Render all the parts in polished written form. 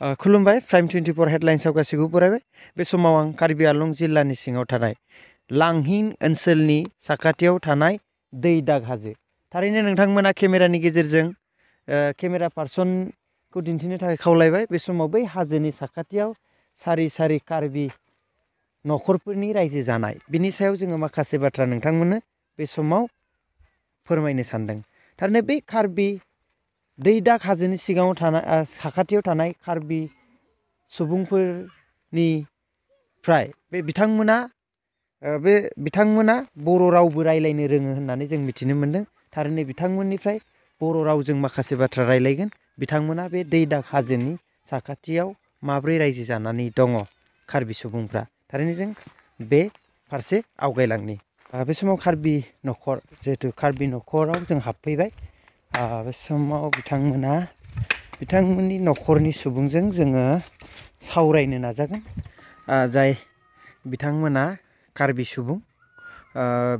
खुलुमबाय प्राइम 24 हेडलाइन्सआव गासैखौबो बरायबाय बे समाव आं कार्बि आंलं जिल्लानि सिङाव थानाय लांहिन ओनसोलनि साखाथियाव थानाय दैदाग हाजो थारैनो नोंथांमोना केमेरानि गेजेरजों केमेरा पार्सनखौ दिन्थिनो थाखाय खावलायबाय बे समाव बै हाजोनि साखाथियाव सारि सारि कार्बि नखरफोरनि रायजो जानाय बिनि सायाव जोङो माखासे बाथ्रा नोंथांमोननो बे समाव फोरमायनो सानदों थारैनो बै कार्बि दैदाग हाजोनि सिगाङाव थानाय साखाथियाव थानाय कार्बि सुबुंफोरनिफ्राय बे बिथांमोना बर' रावबो रायलायनो रोङो होननानै जों मिथिनो मोन्दों थारैनो बिथांमोननिफ्राय बर' रावजों माखासे बाथ्रा रायलायगोन बिथांमोना बे दैदाग हाजोनि साखाथियाव माब्रै रायजो जानानै दङ कार्बि सुबुंफ्रा थारैनो जों बे फारसे आवगायलांनि बे समाव कार्बि नखर जिहेतु कार्बि नखराव जों हाबफैबाय बे समाव बिथांमोननि नखरनि सुबुंजों जोङो सावरायनो नाजागोन जाय बिथांमोना कार्बि सुबुं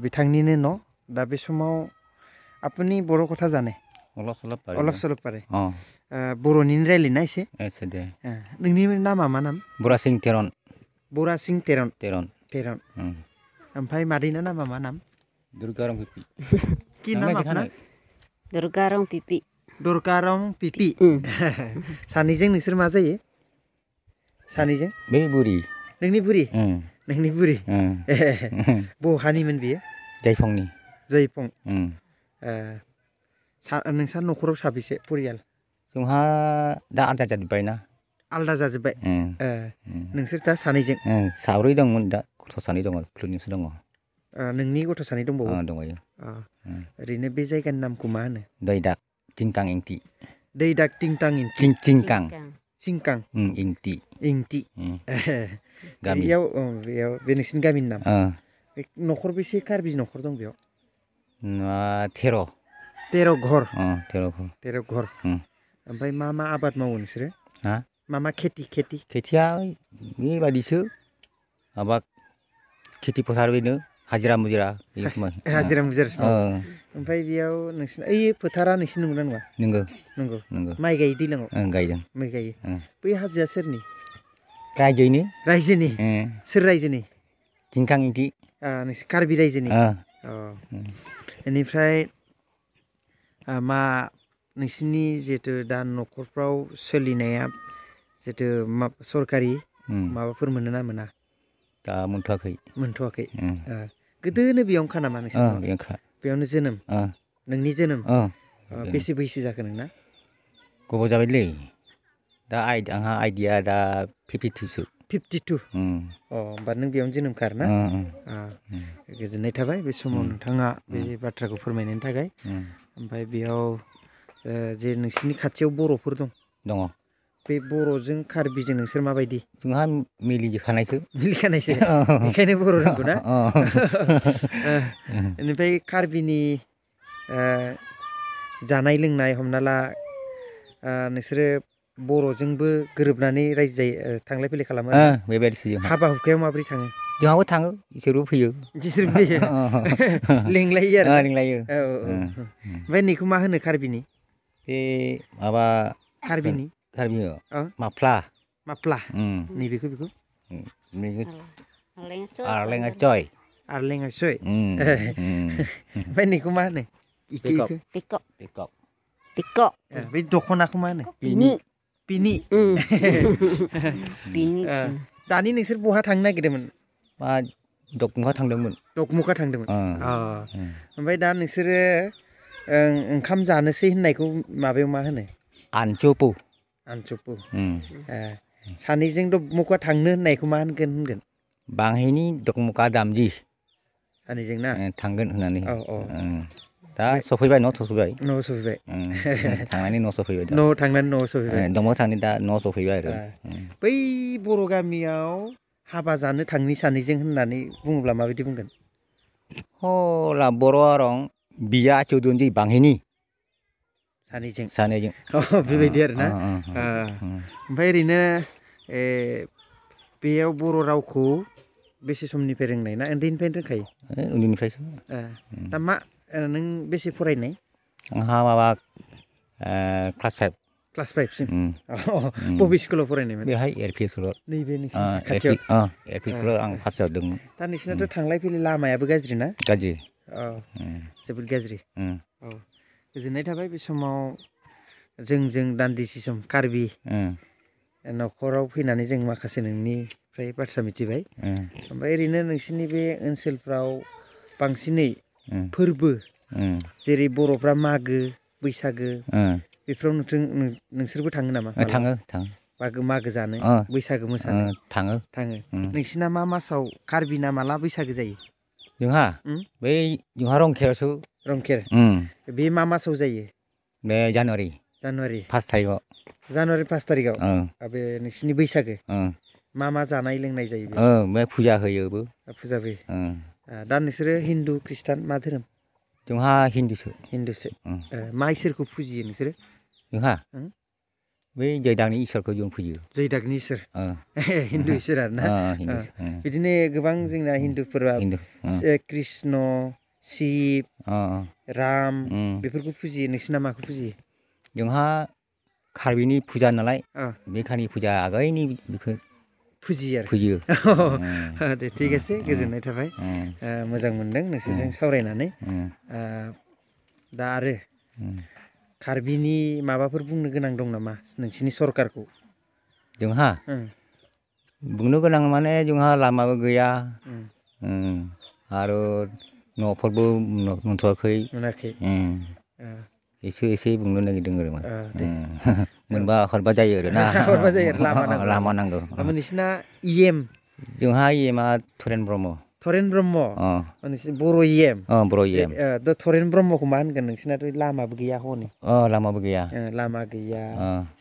बिथांनिनो न' दा बे समाव आपनि बर' कथा जाने अलप सलप पारे बर'निनो रायलायना एसे दे नोंनि नामा मा नाम बरासिं तेरन ओमफ्राय मादैना नामा मा नाम दुर्गारं पिपि कि नाम आपना दुर्गारं पिपि सानैजों नोंसोर मा जायो सानैजों बै बुरि नोंनि बुरि बहानिमोन बियो जयफं नोंसा न'खराव साबेसे परियाल जोंहा दा आलदा जाजोब्बायना आलदा जाजोब्बाय नोंसोर दा सानैजों साब्रै दंमोन दा गथ' सानै दङ प्लुनिंसो दङ नोंनि गथ' सानै दंबावो दंबायो ओरैनो बे जायगानि नामखौ मा होनो दैदाग टिंकां इंटि दैदाग टिंटां चिंकां इंटि गामि बेयाव बे नोंसिनि गामिनि नाम न'खर बेसे कार्बि न'खर दं बेयाव 13 घर ओमफ्राय मा आबाद मावो नोंसोरो मा खेथिया बेबायदिसो माबा खेथि फोथार बेनो हाजिरा मुजिरा ओमफ्राय बेयाव नोंसिना फोथारा नोंसिनि नंगौना नङा नंगौ माइ गायो दैज्लाङाव गायदों माइ गायो बै हाजोआ सोरनि रायजोनि सोर रायजोनि टिंकां इंटि नोंसोर कार्बि रायजोनि बेनिफ्राय मा नोंसिनि जिहेतु दा न'खरफ्राव सोलिनाया जिहेतु सरकारि माबाफोर मोनो ना मोना दा मोनथ'वाखै गोदोनो बेयावनोखा नामा नोंसोर बेयावनो जोनोम नोंनि जोनोम बेसे बैसो जाखो नोंना गोबाव जाबायलै दा आंहा आइडिया दा 52 होमबा नों बेयावनो जोनोमखा आरोना गोजोननाय थाबाय बे समाव नोंथाङा बे बाथ्राखौ फोरमायनायनि थाखाय ओमफ्राय बेयाव जे नोंसिनि खाथियाव बर'फोर दं बे बर'जों कार्बिजों नोंसोर माबायदि जोंहा मिलिखानायसो बेखायनो बर' रोंगौ ना बेनिफ्राय कार्बिनि जानाय लोंनाय हमना ला नोंसोरो बर'जोंबो गोरोबनानै रायजो जायो थांलाय फैलाय खालामो बेबायदिसो हाबा हुखायाव माबोरै थाङो जोंहाबो थाङो इसोरबो फैयो लिंलायो आरो लिंलायो ओमफ्राय नैखौ मा होनो कार्बिनि बे माबा कार्बिनि माफ्ला नैबेखौ आरलेङा चय ओमफ्राय नैखौ मा होनो पिकक बे दख'नाखौ मा होनो बिनि दानि नोंसोर बहा थांनो नागिरदोंमोन दकमुखा थांदोंमोन ओमफ्राय दा नोंसोरो ओंखाम जानोसै होननायखौ माबायाव मा होनो आनचुपु सानैजों दकमुखा थांनो होननायखौ मा होनगोन बांहिनि दकमुखा दामजि सानैजों ना थांगोन होननानै दा सफैबाय न'आव सफैबाय थांनानै न'आव सफैबाय दंबावो थांनानै दा न'आव सफैबाय आरो बै बर' गामियाव हाबा जानो थांनि सानैजों होननानै बुङोब्ला माबायदि बुंगोन बर' रं बिया चौधुरী बांहिनि सानैजों बेबायदि आरोना ओमफ्राय ओरैनो बेयाव बर' रावखौ बेसे समनिफ्राय रोंनाय ना उन्दैनिफ्रायनो रोंखायो उन्दैनिफ्रायसो दा मा नों बेसे फरायनाय आंहा माबा क्लास क्लास 5 सिम बबे स्कुलाव फरायनायमोन बेहाय एलपि स्कुलाव नैबे नोंसिनि खाथियाव एलपि स्कुलाव आं फार्स्ट जादोंमोन दा नोंसिनाथ' थांलाय फैलाय लामायाबो गाज्रि ना गाज्रि जोबोद गाज्रि औ गोजोननाय थाबाय बे समाव जों दान्दिसे सम कार्बि न'खराव फैनानै जों माखासे नोंनिफ्राय बाथ्रा मिथिबाय ओमफ्राय ओरैनो नोंसिनि बे ओनसोलफ्राव बांसिनै फोरबो जेरै बर'फ्रा मागो बैसागो बेफोराव नोंसोरबो थाङो नामा थाङो मागो जानो बैसागो मोसानो थाङो नोंसिना मा मासाव कार्बिना माला बैसागो जायो जोंहा बै जोंहा रंखेरावसो रंखेर बे मा मासाव जायो बे जानुवारि 5 थारिखआव जानुवारि 5 थारिखआव बे नोंसिनि बैसागो मा जानाय लोंनाय जायो बे फुजा होयोबो फुजा होयो दा नोंसोरो हिन्दु ख्रिस्टान मा धोरोम जोंहा हिन्दुसो मा इसोरखौ फुजियो नोंसोरो जोंहा बै जयदागनि इसोरखौ जों फुजियो जयदागनि इसोर हिन्दु इसोर आरोना बिदिनो गोबां जोंना हिन्दुफोरा कृष्ण शिब राम बेफोरखौ फुजियो नोंसिना माखौ फुजियो जोंहा कार्बिनि फुजा नालाय बेखानि फुजा आगोलनि बेखौ फुजियो दे थिग আছে गोजोननाय थाबाय मोजां मोनदों नोंसोरजों सावरायनानै दा आरो कार्बिनि माबाफोर बुंनो गोनां दं नामा नोंसिनि सरकारखौ जोंहा बुंनो गोनां माने जोंहा लामाबो गैया आरो न'फोरबो मोनथ'वाखै एसे बुंनो नागिरदों आरो मोनबा हरबा जायो आरोना लामा नांगौ नोंसिना इएम जोंहा इएमआ थरेन ब्रह्म बर' इएम थरेन ब्रह्मखौ मा होनगोन नोंसिनाथ' लामाबो गैया हनै लामाबो गैया लामा गैया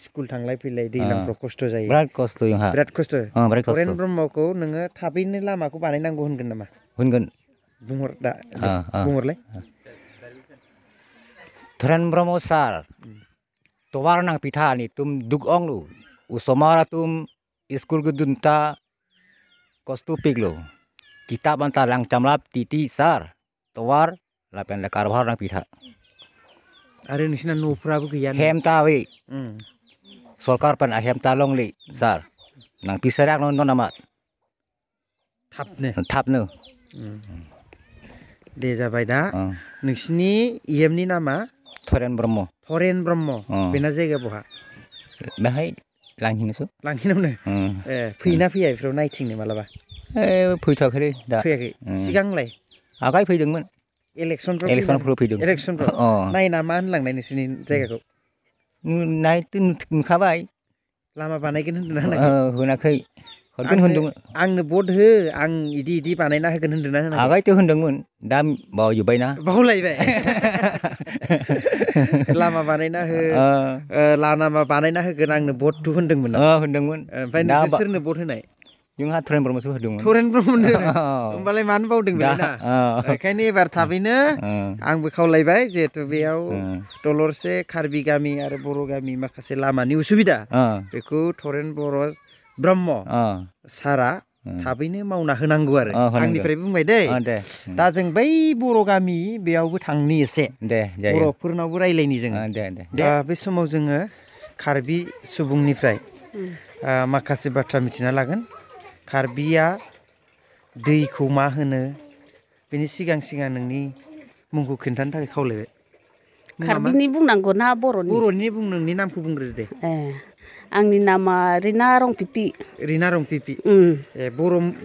स्कुल थांलाय फैलाय दैज्लांफ्राव खस्थ' जायो बिराद खस्थ' जोंहा बिराद खस्थ' थरेन ब्रह्मखौ नोङो थाबैनो लामाखौ बानायनांगौ होनगोन नामा होनगोन बुंहरलाय थरेन ब्रह्म सार तवार nang pitha ni tum dugong lu usomara tum school ke dunta kostu piglo kita banta lang camlap titi sar tawar lapen le karbar nang pitha आरो नोंसिना न'फ्राबो गैया hemta we सरकार pan hemta long li sar nang pisarak no namat थाबनो दे जाबाय दा नोंसिनि इएमनि नामा थरेन ब्रह्म बेना जायगा बहा बेहाय लांहिनावनो फैयोना फैया बेफोराव नायथिंनो मालाबा फैथ'वाखै दा फैयाखै सिगांलाय आगाय फैदोंमोन इलेक्सनफ्राव फैदों नायना मा होनलांनाय नोंसिनि जायगाखौ नुखाबाय लामा बानायगोन होनदोंना होनाखै हरगोन होनदोंमोन आंनो भट हो आं इदि बानायना होगोन होनदोंना होनाखै आगायथ' होनदोंमोन दा बावजोब्बायना बावलायबाय लामा बानायना होगोन आंनो भट होनदोंमोन ओमफ्राय नोंसोर सोरनो भट होनाय जोंहा थरेन ब्रह्मसो होदोंमोन होमबालाय मानो बावदों बेलाय बेखायनो एबार थाबैनो आंबो खावलायबाय जिहेथु बेयाव दलरसे कार्बि गामि आरो बर' गामि माखासे लामानि उसुबिदा बेखौ थरेन ब्रह्म सारा थाबैनो मावना होनांगौ आरो आंनिफ्राय बुंबाय दै दा जों बै बर' गामि बेयावबो थांनि एसे बर'फोरनावबो रायलायनि जोङो दा बे समाव जोङो कार्बि सुबुंनिफ्राय माखासे बाथ्रा मिथिना लागोन कार्बिया दैखौ मा होनो बेनि सिगां नोंनि मुंखौ खिन्थानो थाखाय खावलायबाय कार्बिनि बुंनांगौ ना बर'नि बुं नोंनि नामखौ बुंग्रो दे आंनि नामा रिना रं पिपि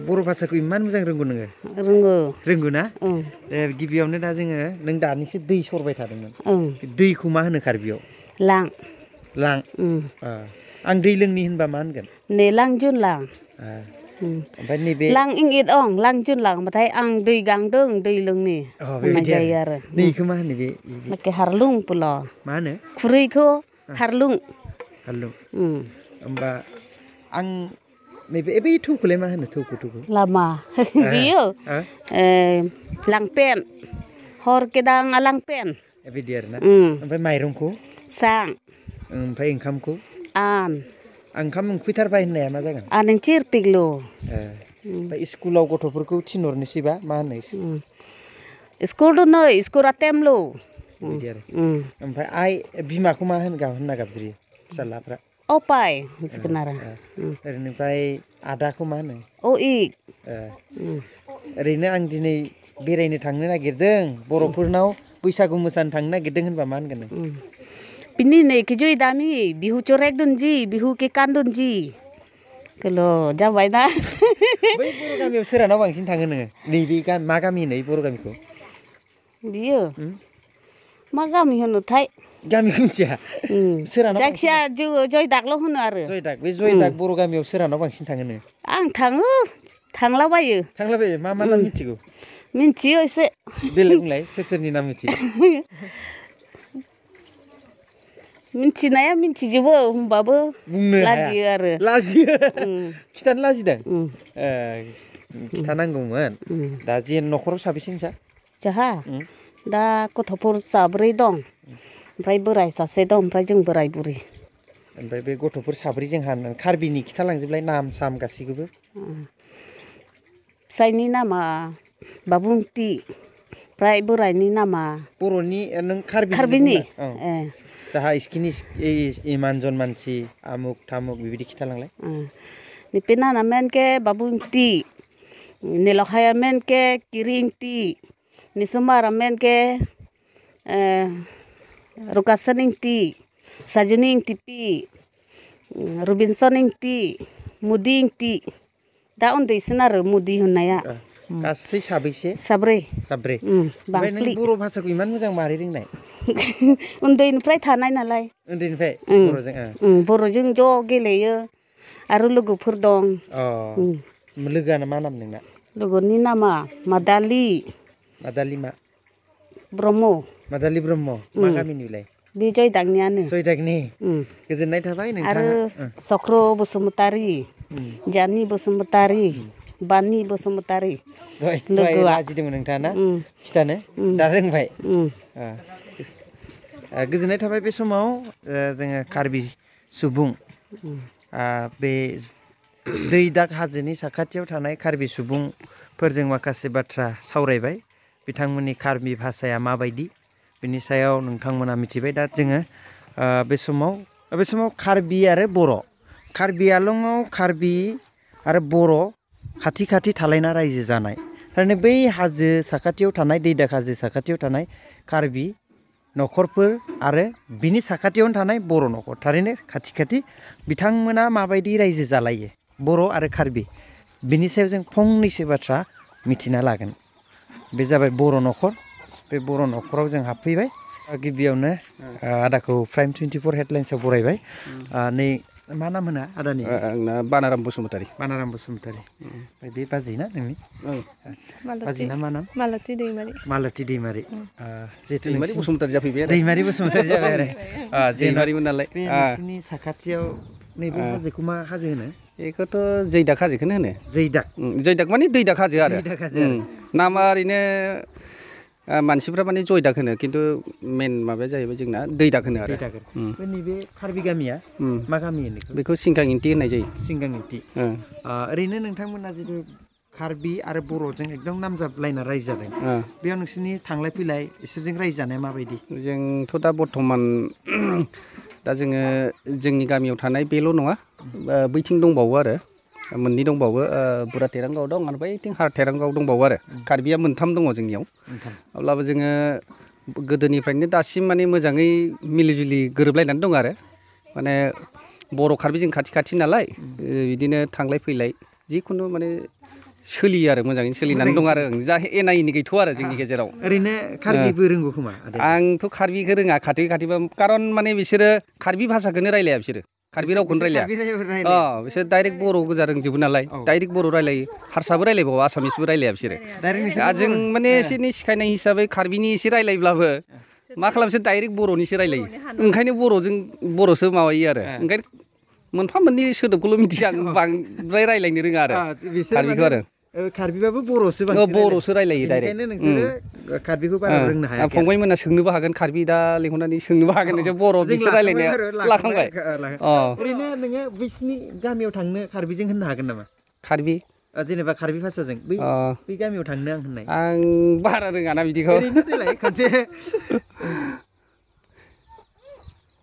बर' भाषाखौ इमान मोजां रोंगौ नोङो रोंगौ ना गिबियावनो दा जोङो नों दानिसो दै सरबाय थादोंमोन दैखौ मा होनो कार्बियाव लां आं दै लोंनि होनबा मा होनगोन ने लां जुन लां ओमफ्राय नैबे लां इंगित लां जुन लां होनबाथाय आं दै गांदों दै लोंनि होननाय जायो आरो दैखौ मा होनो बे हारलुं पुल मा होनो खुरैखौ हारलुं होमबा आं नैबे बै थौखौलाय मा होनो थौखौ लामा बियो लांपेन हर केदां लांपेन बिदि आरोना ओमफ्राय माइरंखौ सां ओमफ्राय ओंखामखौ ओंखाम उखैथारबाय होननाया मा जागोन नों चिरपिग्लु ओमफ्राय स्कुलाव गथ'फोरखौ थिनहरनोसैबा मा होनो स्कुल नै स्कुल टेमलु बिदि आरो ओमफ्राय बिमाखौ मा होनना गाबज्रियो फिसालाफ्रा अपाय होनसिगोन आरो ओरैनिफ्राय आदाखौ मा होनो अइक ओरैनो आं दिनै बेरायनो थांनो नागिरदों बर'फोरनाव बैसागु मोसानो थांनो नागिरदों होनबा मा होनगोन नों बिनि नै किजय दामि बिहु चराय दोनजि बिहु के कान दोनजि कल' जाबायना बै बर' गामियाव सोरहानाव बांसिन थाङो नोङो नैबे मा गामि होनो बर' गामिखौ बियो मा गामि होनोथाय गामिखौ मिथिया सोरहानाव जायखिया जय दागल' होनो आरो जयदाग बे जयदाग बर' गामियाव सोरहानाव बांसिन थाङो नोङो आं थाङो थांलाबायो थांलाबायो मा मा नाम मिथिगौ मिन्थियो एसे देलाय बुंलाय सोर सोरनि नाम मिथियो मिन्थिनाया मिन्थिजोबो होमबाबो बुंनो लाजियो आरो लाजियो खिथानो लाजिदों खिथानांगौमोन दा जे न'खराव साबेसे नोंसा जाहा दा गथ'फोर साब्रै दं ओमफ्राय बोराय सासे दं ओमफ्राय जों बोराय बुरि ओमफ्राय बे गथ'फोर साब्रै जोंहा कार्बिनि खिथालांजोबलाय नाम साम गासैखौबो फिसायनि नामा बाबुंथि ओमफ्राय बोरायनि नामा बर'नि नों कार्बिनि जाहा इस्किनि इमान जन मानसि आमुक थामुक बेबायदि खिथालांलाय निपेना मेनके बाबुंथि निलखाया मेनके किरिंथि निसुमारा मेनके रुकासनिंथि साजुनिंथिपि रुबिनसनिंथि मुदिंथि दा उन्दैसिन आरो मुदि होननाया गासै साबैसे साब्रै ओमफ्राय नों बर' भाषाखौ इमान मोजां मारै रोंनाय उन्दैनिफ्राय थानाय नालाय उन्दैनिफ्राय बर'जों ज' गेलेयो आरो लोगोफोर दं लोगोआनो मा नाम नोंना लोगोनि नामा मादालि मा ब्रह्म मादालि ब्रह्म मा गामिनिलाय बे जयदागनियानो जयदागनि गोजोननाय थाबाय नोंथाङा आरो चक्र बसुमतारी जानि बसुमतारी बानि बसुमतारी लोगोआ लाजिदोंमोन नोंथाङा ना खिथानो दा रोंबाय गोजोननाय थाबाय बे समाव जोङो कार्बि सुबुं बे दैदाग हाजोनि साखाथियाव थानाय कार्बि सुबुंफोरजों माखासे बाथ्रा सावरायबाय बिथांमोननि कार्बि भाषाया माबायदि बिनि सायाव नोंथांमोना मिथिबाय दा जोङो बे समाव कार्बि आरो बर' कार्बि आलंआव कार्बि आरो बर' खाथि खाथि थालायना रायजो जानाय थारैनो बै हाजो साखाथियाव थानाय दैदाग हाजो साखाथियाव थानाय कार्बि न'खरफोर आरो बिनि साखाथियावनो थानाय बर' न'खर थारैनो खाथि खाथि बिथांमोना माबायदि रायजो जालायो बर' आरो कार्बि बिनि सायाव जों फंनैसो बाथ्रा मिथिना लागोन बे जाबाय बर' न'खर बे बर' न'खराव जों हाबफैबाय गिबियावनो आदाखौ प्राइम 24 हेडलाइन्सआव बरायबाय नै मा नाम होना आदानि आंना बानाराम बसुमतारी ओमफ्राय बे बाजै ना नोंनि बाजै ना मा नाम मालति दैमारि जिहेतु दैमारि बसुमतारी जाफैबाय दैमारि बसुमतारी जाबाय आरो दैमारिमोन नालाय बे नोंसिनि साखाथियाव नैबे हाजोखौ मा हाजो होनो बेखौथ' जैदाग हाजोखौनो होनो जैदाग माने दैदाग हाजो आरो नामा ओरैनो मानसिफ्रा माने जयदाग होनो खिन्थु मेन माबाया जाहैबाय जोंना दैदाग होनो आरो नैबे कार्बि गामिया मा गामि होनो बेखौ सिंगांइन्थि होननाय जायो सिंगांइन्थि ओरैनो नोंथांमोना जिथु कार्बि आरो बर'जों एकदम नामजाबलायना रायजो जादों बेयाव नोंसोरनि थांलाय फैलाय इसोरजों रायजो जानाया माबायदि जोंथ' दा बर्थमान दा जोङो जोंनि गामियाव थानाय बेल' नङा बैथिं दंबावो आरो मोननै दंबावो बुरा तेरांगाव दं ओमफ्राय बैथिं हार तेरांगाव दंबावो आरो कार्बिया मोनथाम दङ जोंनियाव अब्लाबो जोङो गोदोनिफ्रायनो दासिम माने मोजाङै मिलिजुलि गोरोबलायनानै दं आरो माने बर' कार्बि जों खाथि खाथि नालाय बिदिनो थांलाय फैलाय जिखुनु माने सोलियो आरो मोजाङैनो सोलिनानै दं आरो जा एना एनि गैथ'आ आरो जोंनि गेजेराव ओरैनो कार्बिबो रोंगौ खोमा आंथ' कार्बिखौ रोङा खाथि खाथिबा खारन माने बिसोरो कार्बि भाषाखौनो रायलाया बिसोरो कार्बि रावखौनो रायलाया बिसोर डाइरेक्ट बर' गोजा रोंजोबो नालाय डाइरेक्ट बर' रायलायो हारसाबो रायलायबावो आसामिसबो रायलाया बिसोरो जों माने एसे एनै सिखायनाय हिसाबै कार्बिनि एसे रायलायब्लाबो मा खालामसै डाइरेक्ट बर'निसो रायलायो ओंखायनो बर'सो माबायो आरो ओंखायनो मोनफा मोननै सोदोबखौल' मिथिया आं बांद्राय रायलायनो रोङा आरो कार्बिखौ आरो कार्बिबाबो बर'सो रायलायो डाइरेक्ट नोंसोरो कार्बिखौ बारा रोंनो हाया फंबाय मोना सोंनोबो हागोन कार्बि दा लेंहरनानै सोंनोबो हागोन नोंसोर बर' बिसोर रायलायनाया लाखांबाय ओरैनो नोङो बिसिनि गामियाव थांनो कार्बिजों होननो हागोन नामा कार्बि जेनेबा कार्बि भाषाजों बै गामियाव थांनो आं होननाय आं बारा रोङाना बिदिखौ ओरैनो देलाय खनसे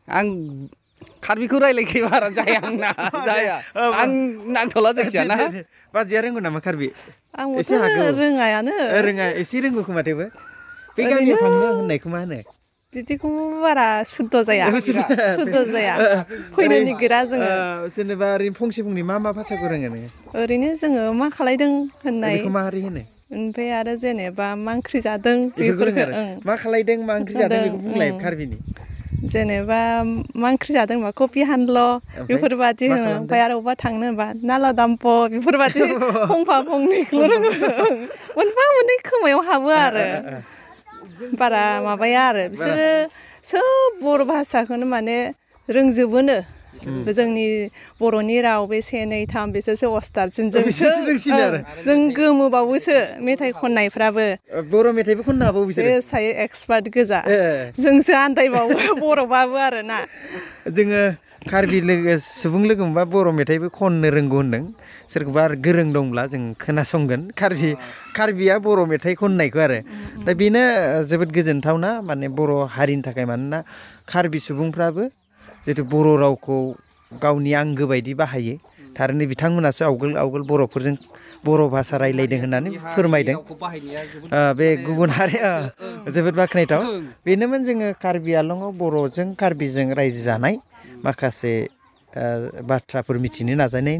आं कार्बिखौ रायलायखै बारा जाया आंना जाया आं नांथ'ला जायखिया ना बाजैया रोंगौ नामा कार्बि आंबोथ' एसे हागौ रोङायानो रोङा एसे रोंगौ खोमा थेवबो बे गामियाव थांनो होननायखौ मा होनो बिदिखौ बारा सुद्ध जाया सुद्ध जाया फैनो नागिरा जोङो जेनेबा ओरैनो फंसे फंनै मा भाषाखौ रोङो नोङो ओरैनो जोङो मा खालायदों होननाय बेखौ मारै होनो ओमफ्राय आरो जेनेबा मा ओंख्रि जादों बेफोरखौ रोङो आरो ओं मा खालायदों मा ओंख्रि जादों बेखौ बुंलाय कार्बिनि जेनेबा मा ओंख्रि जादों होनबा कफि हानल' बेफोरबादि मा होनो खालामदों? ओमफ्राय आरो अबेबा थांनो होनबा नाला दाम्प बेफोरबादि फंफा फंनैखौल' रोङो मोनफा मोननै खोमायाव हाबो आरो बारा माबाया आरो बिसोरो सोब बर' भाषाखौनो माने रोंजोबोनो जोंनि बर'नि राव बे 1 2 3 बिसोरसो अस्तादसिनजोंसो बिसोरसो रोंसिनो आरो जों गोमोबावोसो मेथाइ खननायफ्राबो बर' मेथाइबो खननो हाबावो बिसोरो सायो एक्सपार्ट गोजा जोंसो आन्दायबावो बर'बाबो आरोना जोङो कार्बि सुबुं लोगो मोनबा बर' मेथाइबो खननो रोंगौ होनदों सोरखौबा गोरों दंब्ला जों खोनासंगोन कार्बिया बर' मेथाइ खननायखौ आरो दा बेनो जोबोद गोजोनथावना माने बर' हारिनि थाखाय मानोना कार्बि सुबुंफ्राबो जितु बर' रावखौ गावनि आंगो बायदि बाहायो थारैनो बिथांमोनासो आवगोल बर'फोरजों बर' भाषा रायलायदों होननानै फोरमायदों बे गुबुन हारिया जोबोद बाख्नायथाव बेनोमोन जोङो कार्बि आलंआव बर'जों कार्बिजों रायजो जानाय माखासे बाथ्राफोर मिथिनो नाजानाय